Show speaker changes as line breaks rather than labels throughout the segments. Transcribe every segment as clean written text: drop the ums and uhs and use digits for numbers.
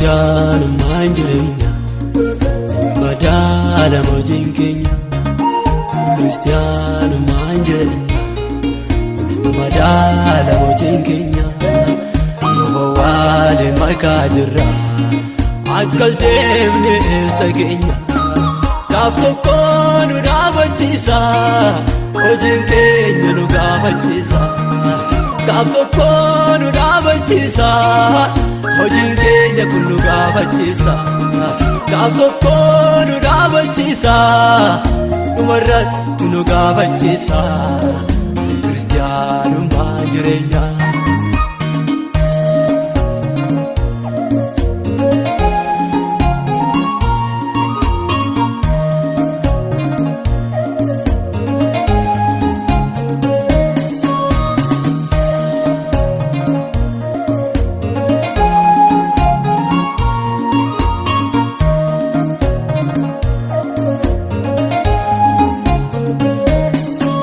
Kiristaanummaan jireenya madaalama hojiin keenya. Kiristaanummaan jireenya madaalama hojiin keenya. Yehowaan makaa jirra akkas deemne eessa keenya. Gaaf tokko nu dhaabachiisa hojiin keenya nu gaafachiisa. Gaaf tokko nu dhaabachiisa hojiin keenya kun nu gaafachiisa. Gaaf tokko nu dhaabachiisa dhumarratti nu gaafachiisa. Kiristaanummaa jireenya.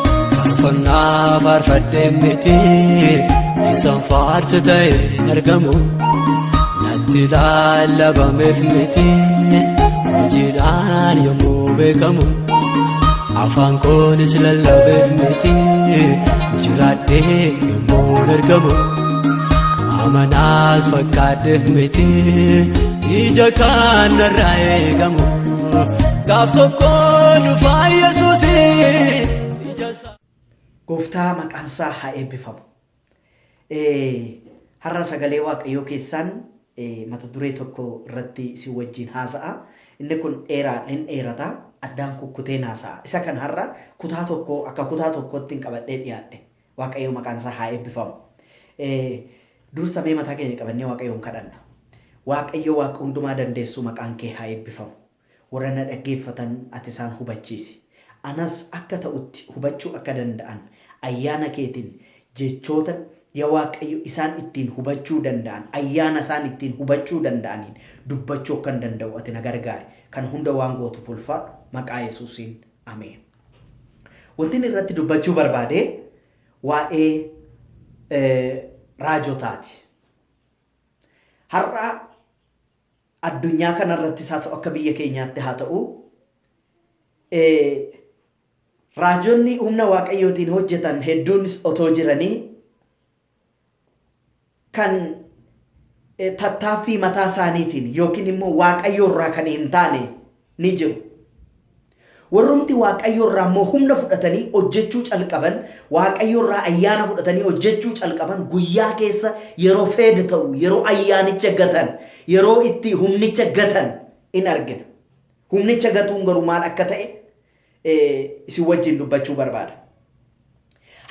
Faarfannaa faarfadhee miti isaan faarsa ta'e argamu natti lallabameef miti hojiidhaan yommuu beekamu afaan koonis lallabeef miti jiraadhee yommuu argamu amanaas fakkaadheef miti ija kan narraa eegamu gaaf tokko dhufaa Yesuusii ija isaa.
Gooftaa maqaan isaa haa eebbifamu. Har'a sagalee Waaqayyoo keessaan mata duree tokko irratti isin wajjin haasa'a. Inni kun dheeraadha, hin dheerata. Addaan kukkuteen haasa'a. Isa kan har'a kutaa tokko akka kutaa tokkootti hin qabadhee dhiyaadhe. Waaqayyo maqaan isaa haa eebbifamu. Dursa mee mataa keenya qabannee Waaqayyoon kadhanna. Waaqayyo Waaqa hundumaa dandeessu maqaan kee haa eebbifamu. Warra na dhaggeeffatan ati isaan hubachiisi. Anas akka ta'utti hubachuu akka danda'an ayyaana keetiin jechoota ya Waaqayyo isaan ittiin hubachuu danda'an, ayyaana isaan ittiin hubachuu danda'aniin dubbachuu akkan danda'u ati na gargaari. Kana hunda waan gootuuf ulfaadhu. Maqaa Yesuusiin. Ameen. Wantin irratti dubbachuu barbaade waa'ee raajotaati. Har'a addunyaa kanarrattis haa ta'u akka biyya keenyaatti haa ta'u raajonni humna waaqayyootiin hojjetan hedduunis otoo jiranii kan tattaaffii mataa isaaniitiin yookiin immoo waaqayyo irraa kan hin taane ni jiru. Warrumti Waaqayyo irraa immoo humna fudhatanii hojjechuu calqaban, Waaqayyo irraa ayyaana fudhatanii hojjechuu calqaban guyyaa keessa yeroo feed ta'u, yeroo ayyaanicha gatan, yeroo itti humnicha gatan in argina. Humnicha gatuun garuu maal akka ta'e isin wajjin dubbachuu barbaada.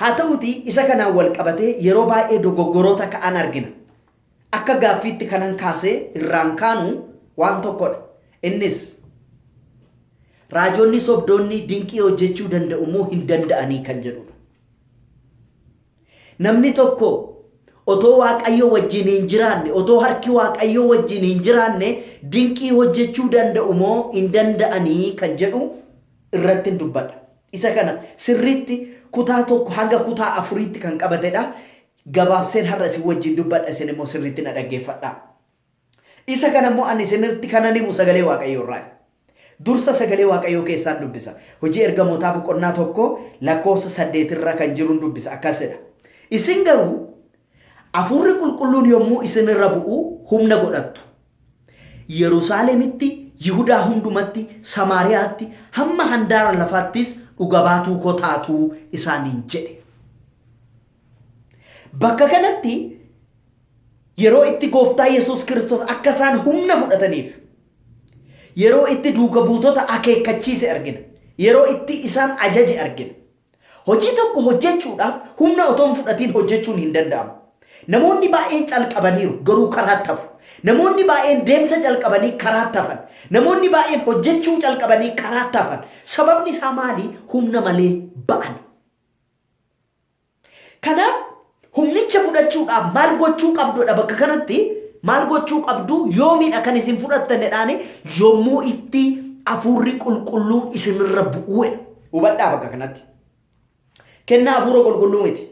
Haa ta'uutii isa kanaan wal qabatee yeroo baay'ee dogoggoroota ka'an argina. Akka gaaffiitti kanan kaasee irraan kaanu waan tokkodha. Innis raajonni sobdoonni dinqii hojjechuu danda'u moo hin danda'anii kan jedhudha. Namni tokko otoo Waaqayyo wajjin hin jiraanne, otoo harki Waaqayyo wajjin hin jiraanne dinqii hojjechuu danda'u moo hin danda'anii kan jedhu irratti hin dubbadha. Isa kana sirriitti kutaa tokko hanga kutaa afuriitti kan qabatedha. Gabaabseen har'a isin wajjin dubbadha isin immoo sirriitti na dhaggeeffadhaa. Isa kana immoo ani isinitti kanan himu sagalee Waaqayyoo irraa. Dursa sagalee Waaqayyoo keessaan dubbisa. Hojii ergamootaa boqonnaa 1 lakkoofsa 8 irra kan jiruun dubbisa akkas jedha. Isin garuu hafuurri qulqulluun yommuu isin irra bu'u humna godhattu. Yerusaalemitti, Yihudaa hundumatti, Samaariyaatti, hamma handaara lafaattis dhuga baatuu koo taatu isaaniin jedhe. Bakka kanatti yeroo itti gooftaa Yesuus Kiristoos akka isaan humna fudhataniif yeroo itti duuka buutota akeekkachiise argina. Yeroo itti isaan ajaje argina. Hojii tokko hojjechuudhaaf humna otoo hin fudhatiin hojjechuun hin danda'amu. Namoonni baay'een calqabaniiru garuu karaatti hafu. Namoonni baay'een deemsa calqabanii karaatti hafan. Namoonni baay'een hojjechuu calqabanii karaatti hafan. Sababni isaa maali? Humna malee ba'ani. Kanaaf humnicha fudhachuudhaaf maal gochuu qabdudha bakka kanatti maal gochuu qabdu yoomiidha kan isin fudhattanidhaani yommuu itti hafuurri qulqulluun isinirra bu'uudha. Hubadhaa bakka kanatti. Kennaa hafuura qulqulluu miti.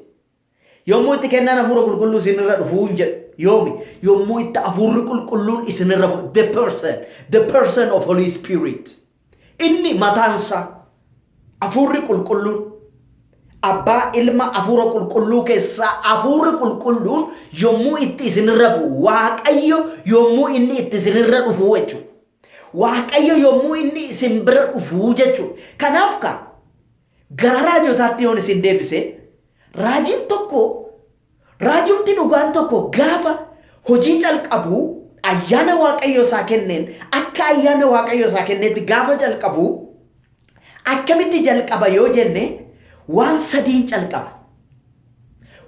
Yommuu itti kennaan hafuura qulqulluu isinirra dhufu hin jedhu. Yoomi? Yommuu itti hafuurri qulqulluun isinirra bu'u. The person of Holy Spirit. Inni mataansaa hafuurri qulqulluun abbaa, ilma, hafuura qulqulluu keessaa hafuurri qulqulluun yommuu itti isinirra bu'u, Waaqayyo yommuu inni itti isinirra dhufu jechuudha. Waaqayyo yommuu inni isin bira dhufu jechuudha. Kanaaf ka gara raajotaatti yoon isin deebise, raajiin tokko, raajumti dhugaan tokko gaafa hojii calqabu, ayyaana Waaqayyo isaa kenneen, akka ayyaana Waaqayyo isaa kenneetti gaafa calqabu, akkamitti jalqaba yoo jenne, waan sadiin calqaba.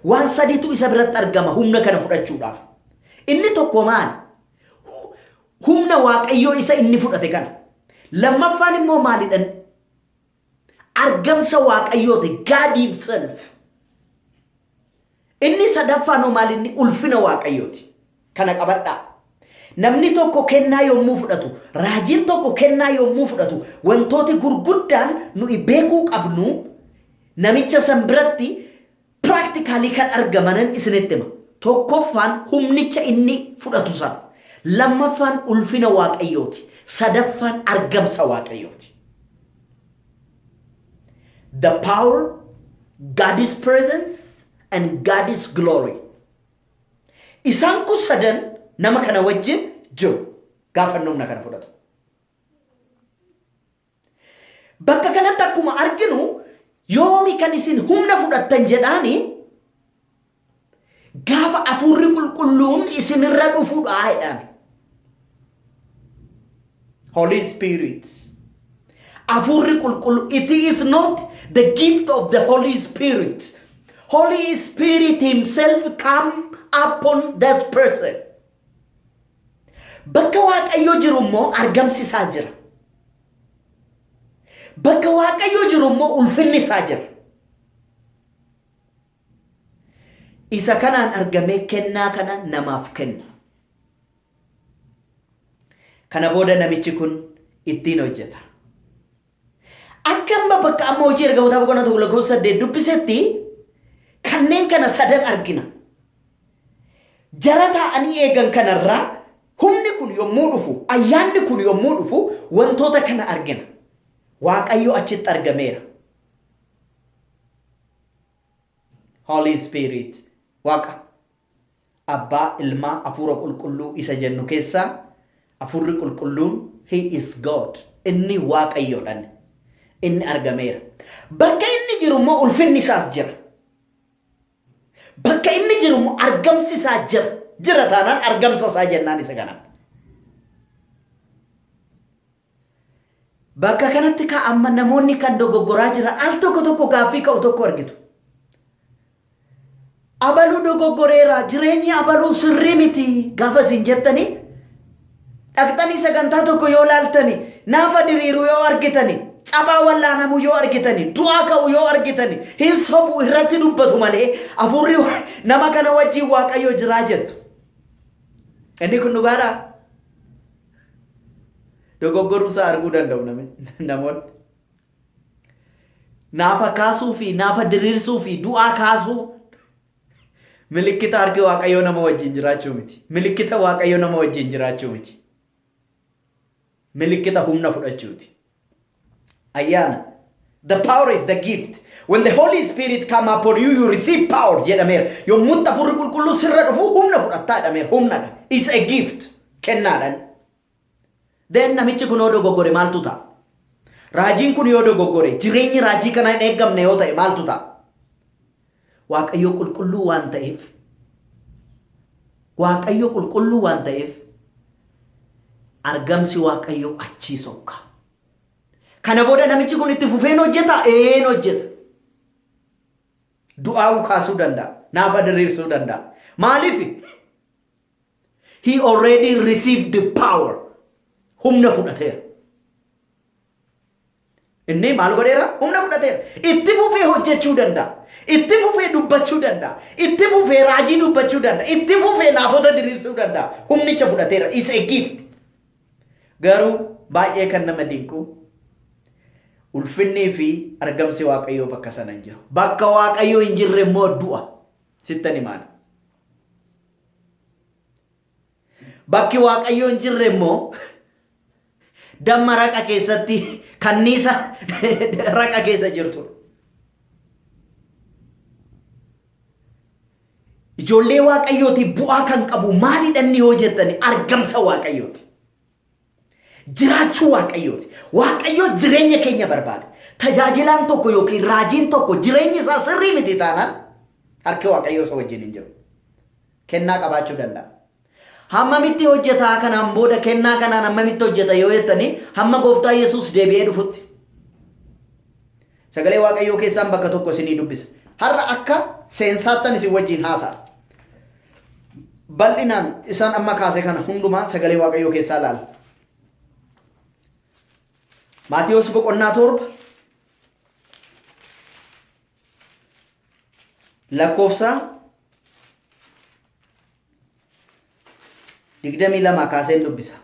Waan sadiitu isa biratti argama humna kana fudhachuudhaaf. Inni tokko maal? Humna Waaqayyoo isa inni fudhate kana. Lammaffaan immoo maalidhan? Argamsa Waaqayyooti, God himself. Inni sadaffaan hoo maal inni? Ulfina Waaqayyooti. Kana qabadhaa. Namni tokko kennaa yommuu fudhatu, raajiin tokko kennaa yommuu fudhatu, wantooti gurguddaan nuyi beekuu qabnu namicha san biratti practically kan argamanan isinitti hima. Tokkoffaan humnicha inni fudhatu sana. Lammaffaan ulfina Waaqayyooti. Sadaffaan argamsa Waaqayyooti. The power, God's presence and God's glory. Isaan kun sadan nama kana wajjin jiru gaafa inni humna kana fudhatu. Bakka kanatti akkuma arginu, yoomi kan isin humna fudhattan jedhaani? Gaafa hafuurri qulqulluun isinirra dhufuudha jedhaan. Holy Spirit. Hafuurri qulqulluu, it is not the gift of the Holy Spirit. Holy Spirit himself come upon that person. Bakka Waaqayyo jiru immoo argamsi isaa jira. Bakka Waaqayyo jiru immoo ulfinni isaa jira. Isa kanaan argamee kennaa kana namaaf kenna. Kana booda namichi kun ittiin hojjeta. Akka amma bakka amma Hojii Ergamootaa boqonnaa 1 lakkoofsa 8 dubbisetti kanneen kana sadan argina. Jara taa'anii eegan kanarraa humni kun yommuu dhufu, ayyaanni kun yommuu dhufu, wantoota kana argina. Waaqayyo achitti argameera. Holy Spirit, Waaqa abbaa, ilmaa, hafuura qulqulluu isa jennu keessaa hafuurri qulqulluun, he is God. Inni Waaqayyoodhaan inni argameera. Bakka inni jiru immoo ulfinni isaas jira. Bakka inni jiru immoo argamsi isaa jira. Jira taanaan argamsa isaa jennaan isa kanaan. Bakka kanatti ka amma namoonni kan dogoggoraa jiran, al tokko tokko gaaffii ka'u tokko argitu. Abaluu dogoggoreera, jireenyi abaluu sirrii miti gaafa isin jettanii, dhaqxanii sagantaa tokko yoo laaltani, naafa diriiru yoo argitani, cabaa wallaanamuu yoo argitani, du'aa ka'u yoo argitani, hin sobu, irratti dubbatu malee hafuurri nama kana wajjin Waaqayyo jiraa jettu. Inni kun dhugaadhaa? Dogoggoruu isaa arguu danda'u namoonni. Naafa kaasuu fi naafa diriirsuu fi du'aa kaasuu milikkita harki Waaqayyoo nama wajjin jiraachuu miti. Milikkita Waaqayyoo nama wajjin jiraachuu miti. Milikkita humna fudhachuuti. Ayyaana. The power is the gift. When the Holy Spirit come upon you, you receive power jedhameera. Yommuu hafuurri qulqulluu sirra dhufu humna fudhattaa jedhameera. Humnadha. It's a gift. Kennaadhaan. Then namichi kun yoo dogoggore maaltu ta'a? Raajiin kun yoo dogoggore, jireenyi raajii kana hin eeggamne yoo ta'e, maaltu ta'a? Waaqayyo qulqulluu waan ta'eef, Waaqayyo qulqulluu waan ta'eef, argamsi Waaqayyo achii sokka. Kana booda namichi kun itti fufeen hojjeta? Een hojjeta. Du'aa'uu kaasuu danda'a. Naafa diriirsuu danda'a. Maaliif? He already received the power. Humna fudhateera. Inni maal godheera? Humna fudhateera. Itti fufee hojjechuu danda'a. Itti fufee dubbachuu danda'a. Itti fufee raajii dubbachuu danda'a. Itti fufee naafota diriirsuu danda'a. Humnicha fudhateera. It's a gift. Garuu baay'ee kan nama dinqu, ulfinnii fi argamsi Waaqayyoo bakka sana hin jiru. Bakka Waaqayyoo hin jirre immoo du'a. Sittan himaani. Bakki Waaqayyo hin jirre immoo damma raqa keessatti kanniisa raqa keessa jirtudha. Ijoollee Waaqayyootiif bu'aa kan qabu maalidha inni yoo jettani argamsa Waaqayyooti. Jiraachuu Waaqayyooti. Waaqayyo jireenya keenya barbaada. Tajaajilaan tokko yookiin raajiin tokko jireenyi isaa sirrii miti taanaan harki Waaqayyoo isa wajjin hin jiru. Kennaa qabaachuu danda'a. Hammamitti hojjetaa kanaan booda kennaa kanaan hammamitti hojjeta yoo jettani hamma gooftaa Yesuus deebi'ee dhufutti. Sagalee Waaqayyoo keessaan bakka tokko isinii dubbisa. Har'a akka seensaattan isin wajjin haasa'a. Bal'inaan isaan amma kaase kana hundumaa sagalee Waaqayyoo keessaa ilaala. Maatiyos boqonnaa 7 lakkoofsa 22 kaaseen dubbisa.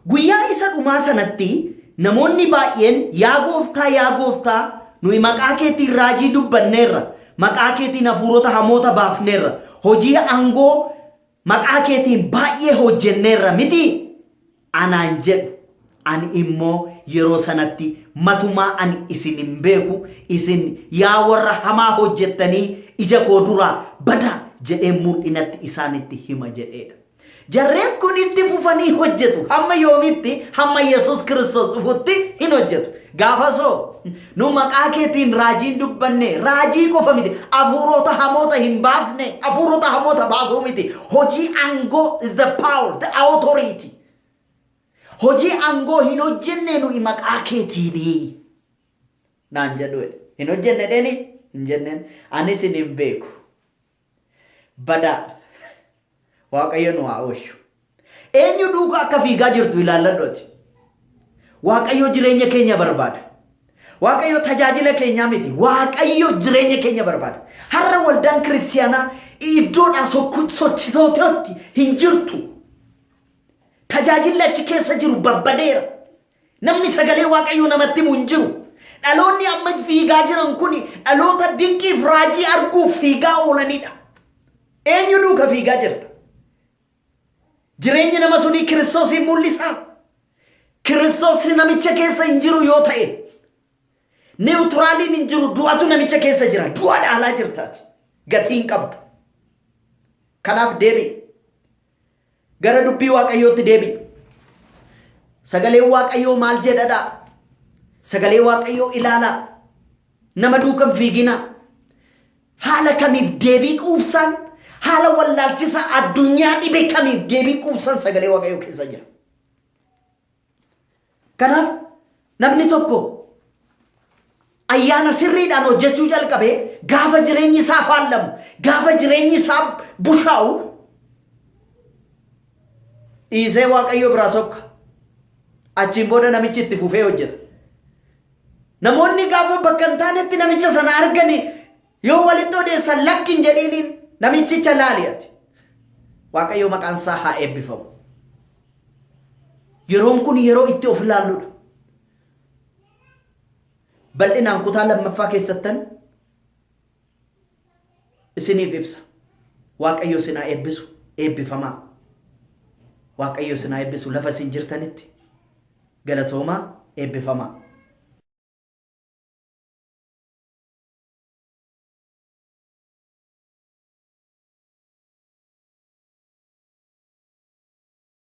Guyyaa isa dhumaa sanatti namoonni baay'een yaa gooftaa yaa gooftaa nuyi maqaa keetiin raajii dubbanneerra maqaa keetiin hafuurota hamoota baafneerra hojii aangoo maqaa keetiin baay'ee hojjenneerra miti anaan jedhu ani immoo yeroo sanatti matumaa ani isin hin beeku isin yaa warra hamaa hojjettanii ija koo duraa badaa jedhee mul'inatti isaanitti hima jedheedha. Jarreen kun itti fufanii hojjetu. Hamma yoomitti? Hamma Yesuus Kiristoos dhufutti hin hojjetu. Gaafasoo nu maqaa keetiin raajiin dubbanne raajii qofa miti hafuurota hamoota hin baafne hafuurota hamoota baasuu miti hojii aangoo is the power the authority hojii aangoo hin hojjenne nuyi maqaa keetiini naan jedhu hin hojjenne dheeni hin jenneen ani isin hin beeku Badaa. Waaqayyo nu haa oolchu. Eenyu duuka akka fiigaa jirtu ilaalladhu ati. Waaqayyo jireenya keenya barbaada. Waaqayyo tajaajila keenyaa miti. Waaqayyo jireenya keenya barbaada. Har'a waldaan kiristiyaanaa iddoodhaa sochitootatti hin jirtu. Tajaajilli achi keessa jiru babbadeera. Namni sagalee Waaqayyoo namatti himu hin jiru. Dhaloonni amma fiigaa jiran kun dhaloota dinqiif raajii arguuf fiigaa oolanidha. Eenyu duuka fiigaa jirta? Jireenyi nama sunii Kiristoosiin mul'isaa? Kiristoos namicha keessa hin jiru yoo ta'e, niwutiraaliin hin jiru, du'atu namicha keessa jira. Du'a dhaalaa jirtaati. Gatii hin qabdu. Kanaaf deebi'i. Gara dubbii Waaqayyootti deebi'i. Sagaleen Waaqayyoo maal jedhadha? Sagalee Waaqayyoo ilaalaa. Nama duuka hin fiiginaa. Haala kamiif deebii quubsaan, haala wallaalchisaa addunyaa dhibe kamiif deebii quubsaan sagalee Waaqayyoo keessa jira. Kanaaf namni tokko ayyaana sirriidhaan hojjechuu jalqabee gaafa jireenyi isaa faallamu, gaafa jireenyi isaa bushaa'u dhiisee Waaqayyo biraa sokka. Achiin booda namichi itti fufee hojjeta. Namoonni gaafa bakka hin taanetti namicha sana argani yoo walitti odeessan lakki hin jedhiiniin namichicha laali ati. Waaqayyo maqaan isaa haa eebbifamu. Yeroon kun yeroo itti of ilaalludha. Bal'inaan kutaa lammaffaa keessattan isiniif ibsa. Waaqayyo isin haa eebbisu. Eebbifamaa. Waaqayyo isin haa eebbisu lafa isin jirtanitti. Galatoomaa eebbifamaa.